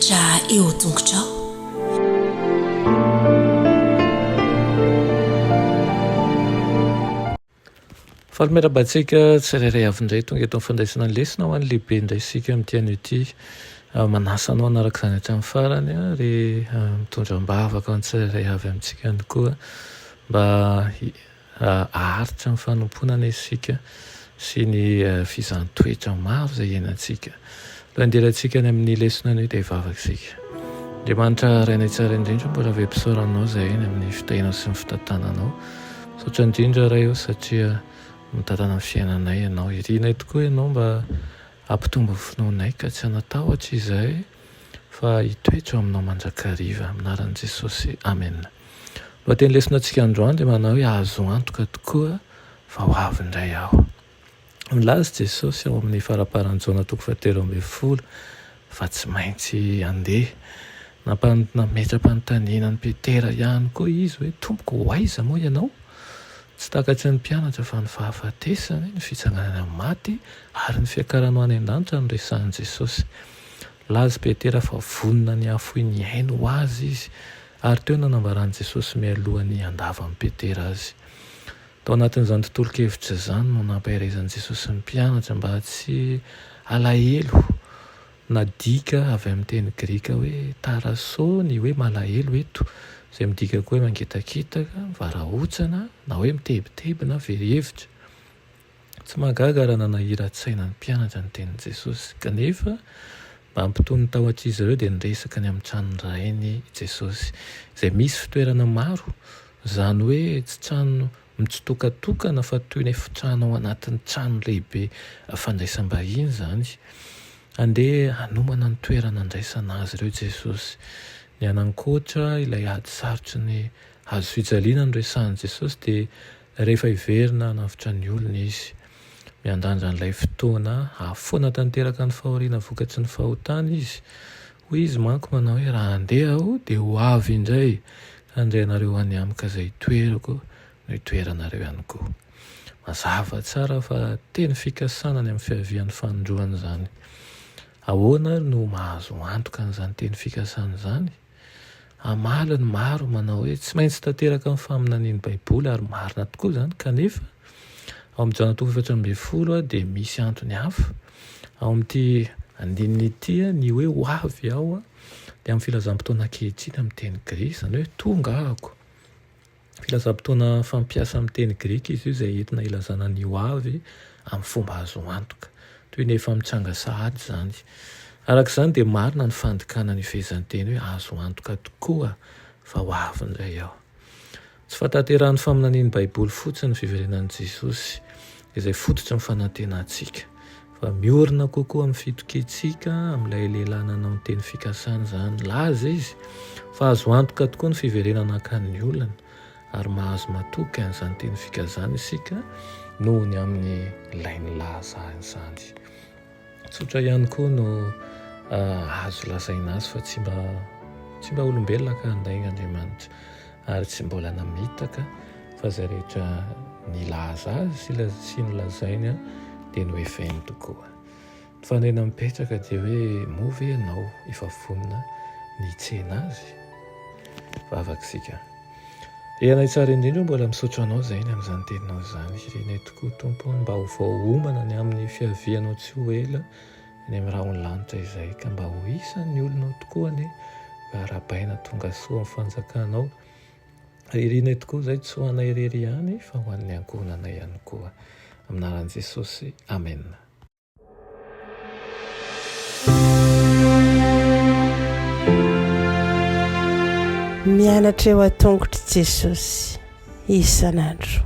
Mianatra eo an-tongotrao. Faly miarahaba antsika tsirairay avy indray tonga eto amin'ny fandraisana ny lesona ho an'ny lehibe indray isika amin'ity anio ity. Manasa anao hanaraka izany hatramin'ny farany ary mitondra am-bavaka ho an'ny tsirairay avy amintsika ihany koa mba Haharitra amin'ny fanompoana anie isika sy ny fizahan-toetra maro izay iainantsika. Aloha handehanantsika any amin'ny lesona anio dia hivavaka isika. Andriamanitra Rainay tsara indrindra, mbola velom-pisaorana Anao izahay ny amin'ny fitahianao sy ny fitantananao. Misaotra indrindra Ray o satria mitantana ny fiainanay Ianao. Irinay tokoa Ianao mba hampitombo ny finoanay ka tsy hanatahotra izahay fa hitoetra ao aminao mandrakariva. Amin'ny anaran'i Jesosy. Amena. Lohateny lesona antsika androany dia manao hoe azo antoka tokoa fa ho avy indray aho. Nilaza Jesosy ao amin'ny faramparan'i Jaona toko fahatelo ambin'ny folo fa tsy maintsy handeha. Nametra-panontaniana an'i Petera ihany koa izy hoe Tompoko ho aiza moa ianao? Tsy takatry ny mpianatra fa ny fahafatesany, ny fitsanganany amin'ny maty ary ny fiakarany ho any an-danitra no resahin'i Jesosy. Nilaza i Petera fa vonona ny hahafoy ny ainy ho azy izy Ary teo no nanambaran'i Jesosy mialoha ny handavan'i Petera azy. Tao anatin'izany tontolon-kevitra izany no nampaherezan'i Jesosy ny mpianatra mba tsy halahelo. Nadika avy amin'ny teny grika hoe tarasso ny hoe malahelo eto, izay midika koa hoe mangetaketaka, mivarahontsana, na hoe mitebiteby na very hevitra. Tsy mahagaga raha nanahiran-tsaina ny mpianatra ny tenin'i Jesosy. Kanefa, mba hampitony ny tahotr'izy ireo, dia niresaka ny amin'ny tranon'ny Rainy i Jesosy, izay misy fitoerana maro, izany hoe tsy trano mitsitokatokana fa toy ny efitrano ao anatin'ny trano lehibe fandraisam-bahiny izany. Handeha hanomana ny toerana handraisana azy ireo Jesosy. Ny hanankoatra ilay ady sarotry ny hazo fijaliana noresahin'i Jesosy dia Rehefa hiverina hanavotra ny olony Izy. Miandrandra an'ilay fotoana hahafoana tanteraka ny fahoriana vokatry ny fahotana Izy. Hoy Izy manko manao hoe, Raha handeha Aho, dia ho avy indray, ka handray anareo ho any amiko izay hitoerako no hitoeranareo ihany koa. Mazava tsara fa teny fikasana ny amin'ny fiavian'ny fanindroany izany. Ahoana ary no mahazo antoka an'izany teny fikasana izany? Hamaly ny maro manao hoe tsy maintsy tanteraka ny faminanian'ny Baiboly ary marina tokoa izany kanefa ao amin'ny Jaona toko 14 dia misy antony hafa. Ao amin'ity andininy ity ny hoe ho avy aho dia amin'ny filazam-potoana ankehitriny amin'ny teny grika, izany hoe tonga ahako. Filazam-potoana fampiasa amin'ny teny grika izy io izay entina ilazana ny ho avy amin'ny fomba azo antoka. Toy ny efa mitranga sahady izany. Araka izany dia marina ny fandikana ny fehezanteny hoe azo antoka tokoa fa ho avy indray aho. Tsy fahatanterahan'ny faminanian'ny Baiboly fotsiny ny fiverenan'i Jesosy, izay fototry ny fanantenantsika, fa miorina kokoa amin'ny fitokiantsika amin'ilay lehilahy nanao ny teny fikasana izany. Nilaza izy fa azo antoka tokoa ny fiverenana hankany ny olona, ary mahazo matoky an'izany teny fikasana isika noho ny amin'ilay nilaza an'izany. Tsotra ihany koa no azo lazaina azy fa tsy mba tsy mba olombelona ka handainga Andriamanitra, ary tsy mbola namitaka fa izay rehetra nilaza azy sy nolazainy dia noheveriny tokoa. Ny fanontaniana mipetraka dia hoe moa ve ianao efa vonona ny hitsena azy? Vavaka isika. Ry Anay tsara indrindra mbola misaotra anao izay ny amin'izany teninao izany. Irinay tokoa Tompo mba ho voaomana ny amin'ny fiavianao tsy ho ela any amin'ny rahon'ny lanitra izay ka mba ho isan'ny olonao tokoa anie mba arahabaina tonga soa amin'ny fanjakanao. Irinay tokoa izay tsy ho anay irery ihany fa ho an'ny ankohonanay ihany koa. Amin'ny anaran'i Jesosy. Amena. Mianatra eo an-tongotr'i Jesosy isan'andro.